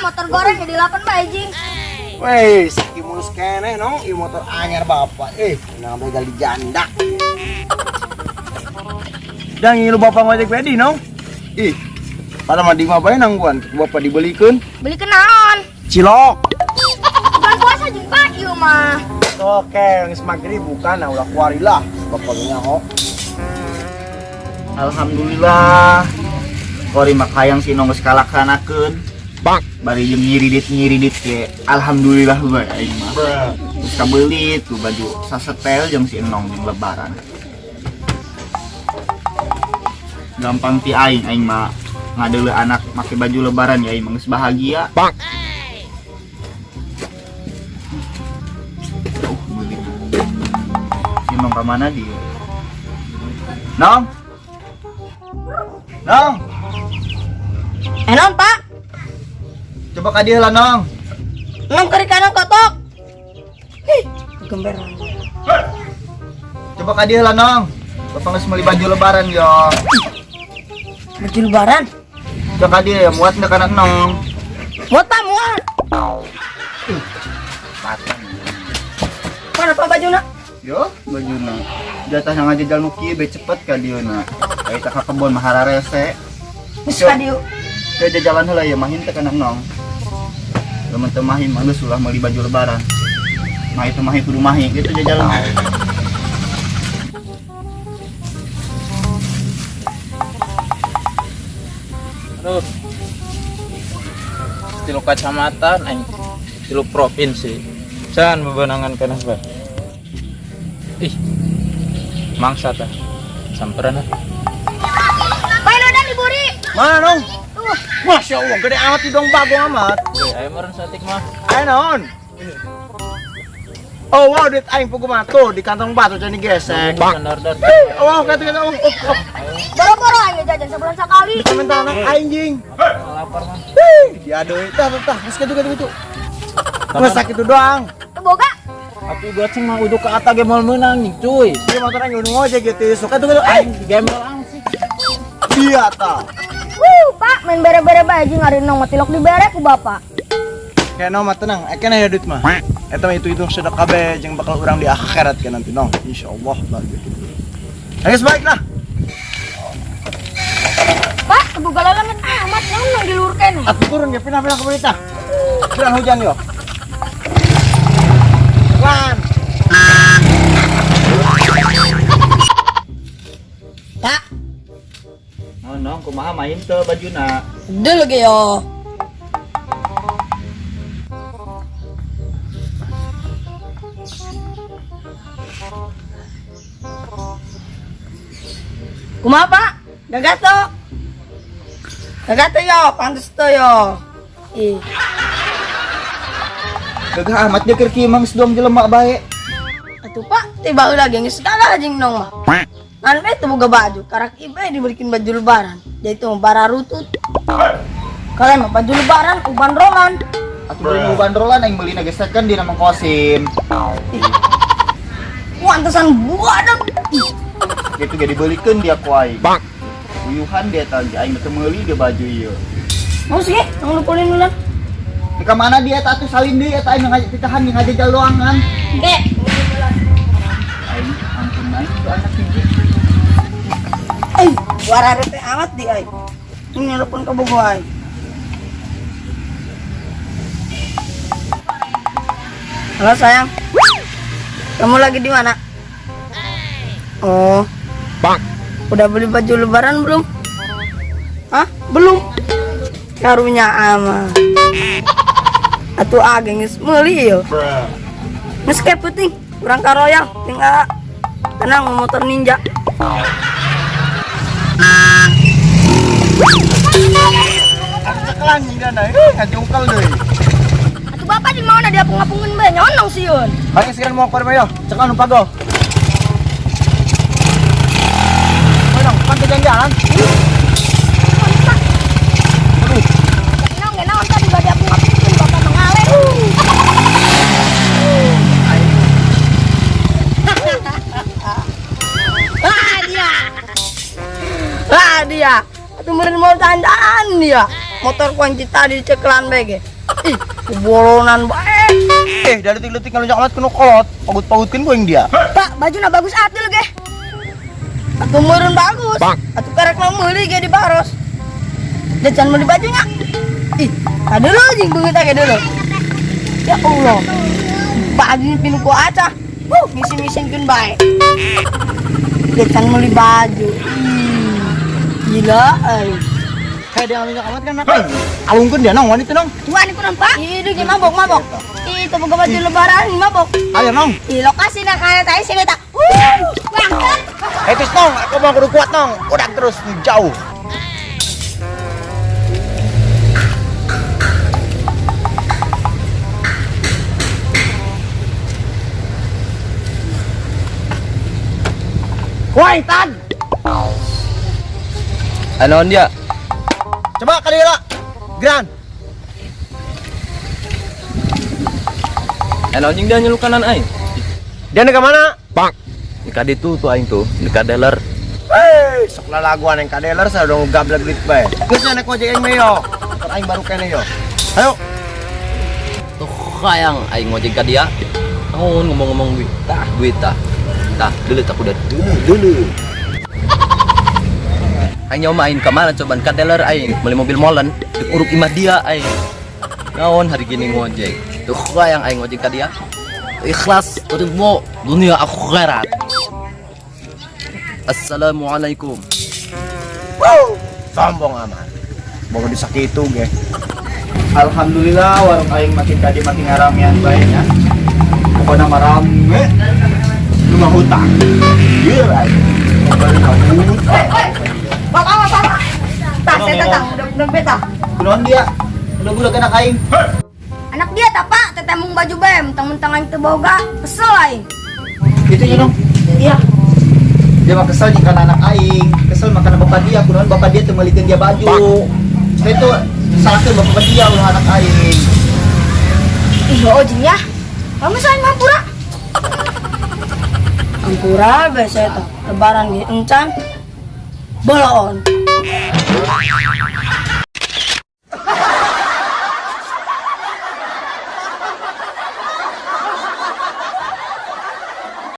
Motor goreng jadi 8 bae jing. Weh, saki mulus keneh nong, ieu motor anyar bapak. Nang begal di janda. Dan ngilu bapak ngojek wedi nong. Ih, pada mah di mah bae nangguan, bapak dibelikeun. Beli kenaon? Cilok. Bukan puasa jeung Pak ieu mah. Oke, geus maghrib bukan, nah ulah kuari lah. Bapak nyaho. Alhamdulillah. Kori mah hayang si Nong geus kalaksanakeun. Bang, bari jeung nyiridit-nyiridit ge. Alhamdulillah bae aing mah. Geus kabeuli tuh baju sasetel jeung si Enong jeung lebaran. Gampang ti aing, aing mah ngadeuleu anak make baju lebaran ya aing mah geus bahagia. Bang. Beuli. Si Nong ka mana dia? Nong. Nong. Non, Pak. Coba ka dieu lah, Nong. Nong keri kanan kotok. Hih, gemberan. Coba ka dieu lah, Nong. Bapak geus meuli baju lebaran yo. Baju lebaran? Coba ka dieu ya, muat teu kana Nong. Muat, Pak, muat. Patang. Mana Pak bajuna? Yo, bajuna. Jatah yang ngajajal nu kieu be cepet ka dieu na. Aya ka kebon mah hararese. Geus ka dieu. Ke jajalan heula ya mahin teh kana Nong. Lamun teu mahin mah geus ulah meuli baju lebaran. Mah itu mahi kudu mahi gitu jajalan. Aduh. Tilu kacamatan aing tilu provinsi. Can bebenangan kana bae. Ih. Mangsa tah. Samperan ah. Pak udah diburi. Mana nong? Tuh. Masya Allah, gede amat dong bagong amat. Ayo meureun saeutik mah. Ayo naon? Oh wow, duit aing pugu mah tuh di kantong batu can digesek. Standar. Oh wow, kata kata oh, oh, oh. Boro-boro aing jajan sebulan sekali. Komentar anak aing jing. Lapar mah. Dia deui tah tah, geus kitu kitu kitu. Geus sakitu doang. Teu boga. Tapi goceng mah udah ke atas ge moal meunang nih, cuy. Ieu motor aing nu ngojek gitu, sok kitu kitu. Aing gembel langsung. Dia tah. Wuh, Pak, main bere-bere bae jeung ari nong mah tilok dibere ku bapak. Kayak nong mah tenang, ekena ya duit mah. Eta mah itu-itu sedekah be jeung bakal urang di akhirat kan nanti nong. Insyaallah bahagia gitu. Ayo baik lah. Pak, teu boga lelengan amat naon nong di luhur keneh. Atuh turun ya pindah-pindah ke berita. Kurang hujan yo. Lan. Pak, Oh, Nong, kumaha main teu bajuna? dulu ge yo. Kumaha, Pak? Gagato. Gagato yo, pantes to yo. Ih, Gagah amat dia keur kieu mah geus doang jelema bae. atuh Pak, tiba heula ge geus gagah jeung nong mah. Ngan we teu boga baju, karak ieu bae dibelikin baju lebaran. Jadi teu bararutut. Kalian mah baju lebaran uban rolan. Atuh beli uban rolan aing meulina geus second dina Mang Kosim. Wantesan buadak. Gitu ge dibelikeun dia ku aing. Uyuhan dia tadi aing teu meuli dia baju ieu. Mau sih, nang lukulin ulan. Di ka mana dia eta atuh salin deui eta aing ditahan ngajajal doang kan. Ge. Aing ampun aing tu anak hiji. Warare teh amat di aing. Ini nelpon ka bogo aing. Halo sayang. Kamu lagi di mana? Oh. Bang. Udah beli baju lebaran belum? Hah? Belum. Karunya ama. Atuh ageng geus meuli yo. Geus kayak puting, urang ka Royal tinggal tenang motor ninja. Cekelan jeung dana, ngajungkel deui. Atuh bapak di mana dia apung-apungan bae nyonong sieun. Ayo sekarang mau keluar yo, cekelan nu pago. Ayo dong, pan jalan. Aduh. Nong naon tadi bade apung-apungkeun bapak mangale. Wah dia. Wah dia. Atuh meureun mau dandan dia. Motor kunci tadi dicekelan bae ge. Ih, bolonan bae. Dari detik-detik ngalunjak amat kuno kolot. Pagut-pagutkeun ku aing dia. Pak, bajuna bagus atuh ge. Atuh meureun bagus. Atuh karek mah meuli ge di Baros. Da can meuli bajunya. Ih, tadi dulu jeung beungeut ge dulu. Ya Allah. Baju pinu ku acah. Ngisin-ngisinkeun bae. Da can meuli baju. Ih, gila euy. Kayak dia ngalunjak amat kan anak aing. Alungkeun dia nong, wani teh nong. Wani ku nampak? Ih, duh mabok-mabok. Ih, itu boga baju lebaran mabok. Ayo nong. Ih, lokasi nak kaya tadi sini tak. Wah, Terus nong, aku mau kudu kuat nong. Udah terus jauh. Woi, Tan. Ano dia? Coba kali lah. Gran. Ano anjing dia nyelukanan aing? Dia ke mana? Di kaditu tuh aing tuh, di kadeler. Hei, sok lalaguan yang kadeler saya udah gablek duit bae. Geus naik ojek aing mah yo. Motor aing baru kene yo. Ayo. Tuh hayang aing ngojek ka dia. Naon ngomong-ngomong duit. Tah, duit tah. Tah, dulu tak udah dulu dulu. Aing nyawa main kemana coba ka dealer aing beli mobil molen diuruk imah dia aing. Naon hari gini ngojek. Tuh hayang aing ngojek ka dia. Ikhlas ridho dunia akhirat. Assalamualaikum. Wow, sombong amat. Bawa disakitu ge. Alhamdulillah warung aing makin tadi makin ngaramean bae nya. Pokona mah rame. Lu mah hutang. Ieu aing. Balik ka hutang. Bapak, bapak. Tah, saya datang, udah beta. Kunaon dia? Udah budak anak aing. Anak dia tak pak, tetemung baju bae, mentang-mentang aing teu boga, kesel aing. Itu nya dong. Iya. Dia mah kesel jeung kana anak aing, kesel mah kana bapak dia, kunaon bapak dia teu meulikeun dia baju. Saya tuh salahkeun bapak dia ulah anak aing. Ih, oh jeung ya. Kamu saing hampura. Hampura biasa eta, lebaran ge encan. Boloon.